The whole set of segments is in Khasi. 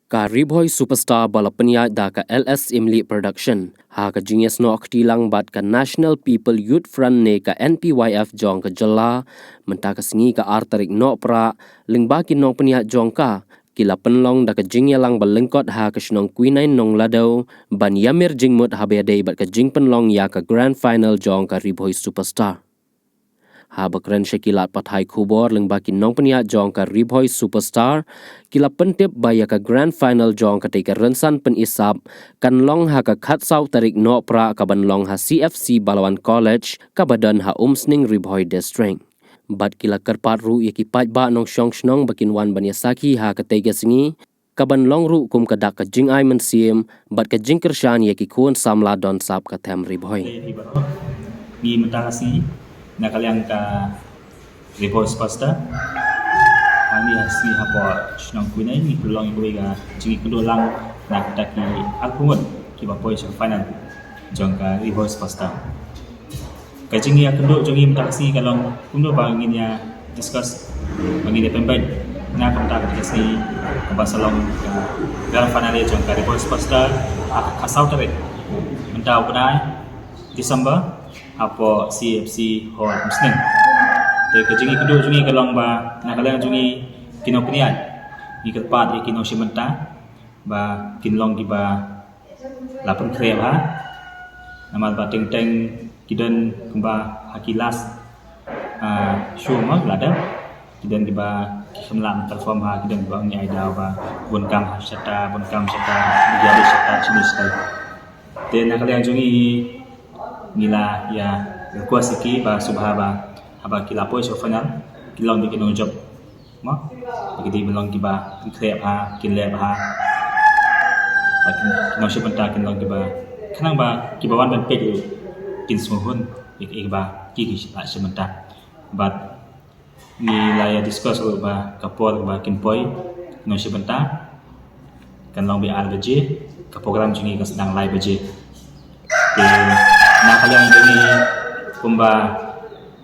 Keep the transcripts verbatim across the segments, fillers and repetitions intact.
Ka Ri Bhoi Superstar ba la pynïaid da ka L S Imli Production ha ka jingïasnoh kti lang bad ka National People Youth Front ne ka N P Y F jong ka jylla mynta ka sngi ka ar tarik Nohprah, lyngba ki nongpynïaid jong ka, ki la pynlong da ka jingïalang ba lyngkot ha ka shnong Kwinain Nongladaw ban ïamir jingmut haba ïadei bad ka jingpynlong ïa ka Grand Final jong ka Ri Bhoi Superstar. Haba kren sha ki lad pathai khubor lyngba ki nongpynïaid jong ka Ri Bhoi Superstar, ki la pyntip ba ïa ka Grand Final jong katei ka rynsan pynisap kan long ha ka khatsaw tarik Nohprah kaban long ha C F C Balawan College kaba don ha Umsning, Ri Bhoi District. Bad ki la kyrpad ruh ïa ki paidbah nongshong shnong ba kin wan ban ïasakhi ha katei ka sngi, kaban long ruh kum ka dak ka jingai mynsiem bad ka jingkyrshan ïa ki khun samla don sap ka them Ri Bhoi. Ngi mynta ka sngi na ka liang ka Ri Bhoi Superstar, ani ha sngi hapoh shnong Kwinain ngi pynlong ïa kawei ka jingïakynduh lang na kata ki arphew ngut kiba poi sha final jong ka Ri Bhoi Superstar. Ka jingïakynduh jong ngi mynta ka sngi ka long kumno ba ngin ïa discuss, ba ngin ïa pynbeit na ka bynta ka sngi kaba sa long ka grand finale jong ka Ri Bhoi Superstar ha ka khatsaw tarik mynta u bnai December hapoh C F C Hall Umsning. Te ka jingïakynduh jong ngi ka long ba na ka liang jong ngi ki nongpynïaid ngi kyrpad ïa ki nongshim bynta ba kin long kiba la pynkhreh bha. Namar ba teng teng ki don kumba ha ki last, ah, show mo la dep, ki don kiba ki kham lah perform ha, ki don kiba ngi ai daw ba bun kam ha shata, bun kam shata, bun kam shata, shini shata. Te na ka liang jong ngi ngi la ïa request ïa ki ba sngewbha ba haba ki la poi sha final ki long ki nongjop. Mo, ba ki dei ban long kiba pynkhreh bha, kin leh bha. Ba ki nongshim bynta kin long kiba, khnang ba kiba wan ban peit ruh kin sngewhun ïa kiba ki, ki la shim bynta. Bad ngi la ïa discuss ruh ba ka por ba kin poi ki nongshim bynta kan long ba ar baje, ka program jong ngi kan sdang lai baje. Te na ka liang jong ngi kumba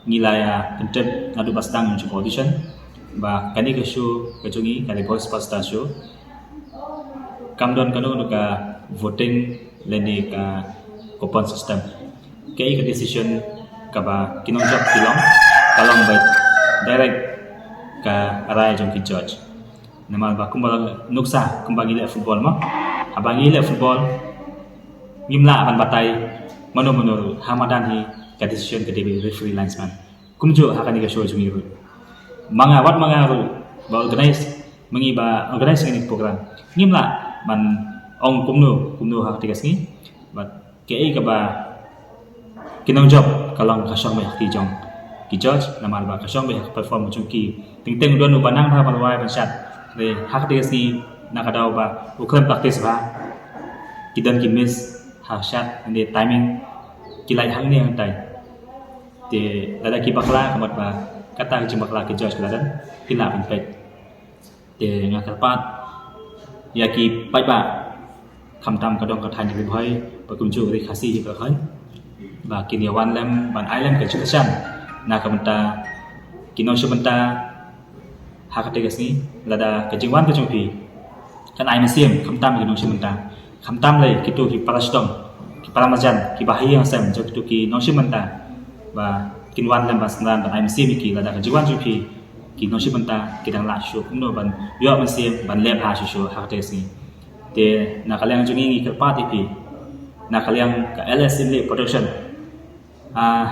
ngi la ïa pyntip naduh ba sdang jong ka audition ba kane ka show ka jong ngi ka Ri Bhoi Superstar Show kam don kano kano ka voting lane ka coupon system. Kaei ka decision kaba ki nongjop ki long, ka long ba direct ka rai jong ki judge. Namar ba kumba nuksa kumba ngi leh football mo, haba ngi leh football ngim lah ban batai mano mano ruh, ha madan hi ka decision ka dei ba referee, linesman. Kumjuh ha kane ka show jong ngi ruh, ma nga wat ma nga ruh ba organize, ma ngi ba organize kane ka program, ngim lah ban ong kumno kumno ha kata ka sngi. Bad kaei kaba ki nongjop ka long ka shong beit ha kti jong ki judge, namar ba ka shong beit ha ka perform jong ki. Teng teng don uba nang bha ban wai ban shad, hynrei ha kata ka sngi na ka daw ba u khlem practice bha, ki don ki miss ha shad, hynrei timing ki lait hangne hangtai. Te lada ki bakla, ka mut ba kata ka jingbakla ki judge ki la don, ki lah ban peit. Te nga kyrpad ïa ki paidbah, khamtam ka dong ka thaiñ Ri Bhoi bad kumjuh Ri Khasi hi baroh, ba kin ïa wan lem ban ai lem ka jingkyrshan na ka bynta ki nongshim bynta ha kata ka sngi. Lada ka jingwan ka jong phi kan ai mynsiem khamtam ki nongshim bynta, khamtam lei kito ki para shnong, ki para marjan, ki bahaïing hasem jong kito ki nongshim bynta, ba kin wan lem ban synran ban ai mynsiem ïa ki. Lada ka jingwan jong phi, ki nongshim bynta ki dang lah shuh kumno ban ïoh mynsiem ban leh bha shuh shuh ha kata ka sngi. Te na ka liang jong ngi ngi kyrpad ïa phi, na ka liang ka L S Imli Production, ah,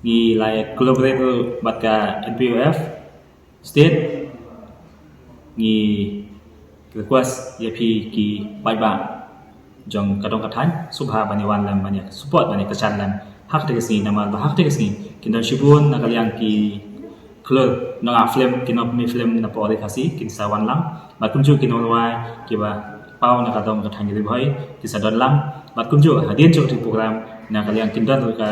ngi la ïa collaborate ruh bad ka N P O F State. Ngi request ïa phi ki paidbah jong ka dong ka thaiñ, sngewbha ban ïa wan lem ban ïa support ban ïa kyrshan lem ha kata ka sngi, namar ba ha kata ka sngi kin don shibun na ka liang ki khlur nongak film, ki nongpynmih film na pdeng Ri Khasi kin sa wan lang, bad kumjuh ki nongrwai kiba paw na ka dong ka thaiñ Ri Bhoi kin sa don lang, bad kumjuh hadien jong ka program na ka liang kin don ruh ka,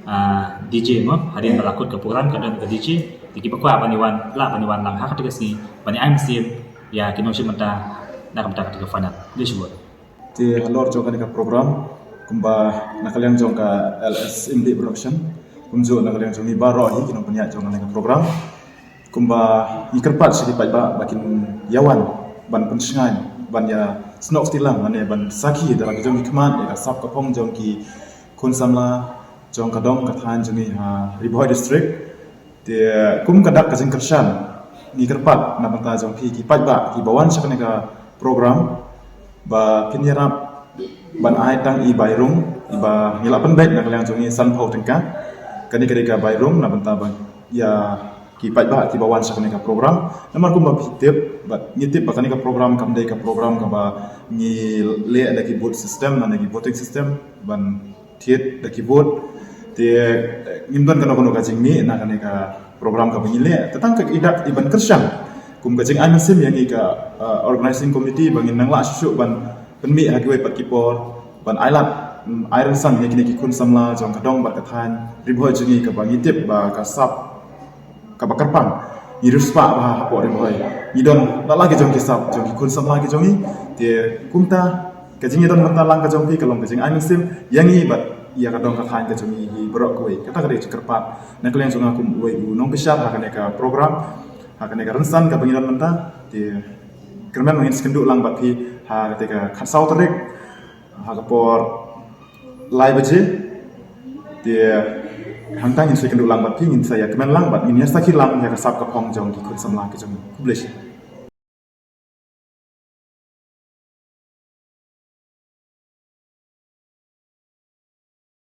ah, D J mo, hadien ba la kut ka program ka don ka D J. Te kiba kwah ban ïa wan, lah ban ïa wan lang ha kata ka sngi ban ïa ai mynsiem ïa ki nongshim bynta na ka bynta kata ka final. Khublei shibun. Te halor jong kane ka program, kumba na ka liang jong ka L S Imli Production, kumjuh na ka liang jong ngi baroh hi ki nongpynïaid jong kane ka program, kumba ngi kyrpad sha ki paidbah ba kin ïa wan ban pynshngaiñ ban ïa snoh kti lang, mane ban sakhi da la ka jong ki khmat ïa ka sap ka phong jong ki khun samla jong ka dong ka thaiñ jong ngi ha Ri Bhoi District. Te kum ka dak ka jingkyrshan, ngi kyrpad na bynta jong phi ki paidbah kiba wan sha kane ka program ba phin ïarap ban ai tang i bai rung, iba ngi la pynbeit na ka liang jong ngi sanphew tyngka. Kane ka dei ka bai rung na bynta ba ïa ki paidbah kiba wan sha kane ka program. Namar kumba phi tip, bad ngi tip ba kane ka program kam dei ka program kaba ngi leh da ki vote system, na ki voting system ban thied da ki vote. Te ngim don kano kano ka jingmih na kane ka program kaba ngi leh, tang ka i dak i ban kyrshan kum ka jingai mynsiem ïa ngi ka, uh, organizing committee ba ngin nang lah shuh shuh ban pynmih ha kiwei pat ki por ban ai lad, mm, ai rynsan ïa kine ki khun samla jong ka dong bad ka thaiñ Ri Bhoi jong ngi kaba ngi tip ba ka sap kaba kyrpang. Ngi riewspah bha hapoh Ri Bhoi. Ngi don la la ki jong ki sap jong ki khun samla ki jong ngi. Te kumta ka jingïadon bynta lang ka jong phi ka long ka jingai mynsiem ïa ngi bad ïa ka dong ka thaiñ ka jong ngi hi baroh kawei. Kata ka dei ka jingkyrpad na ka liang jong nga kum uwei u nongbishar ha kane ka program, ha kane ka rynsan kaba ngi don mynta. Te kyrmen ngin sa ïakynduh lang bad phi ha kata ka khatsaw tarik ha ka por lai baje. Te hangta ngin sa ïakynduh lang bad phi, ngin sa ïakmen lang bad ngin ïa sakhi lang ïa ka sap ka phong jong ki khun samla ki jong ngi. Khublei shibun.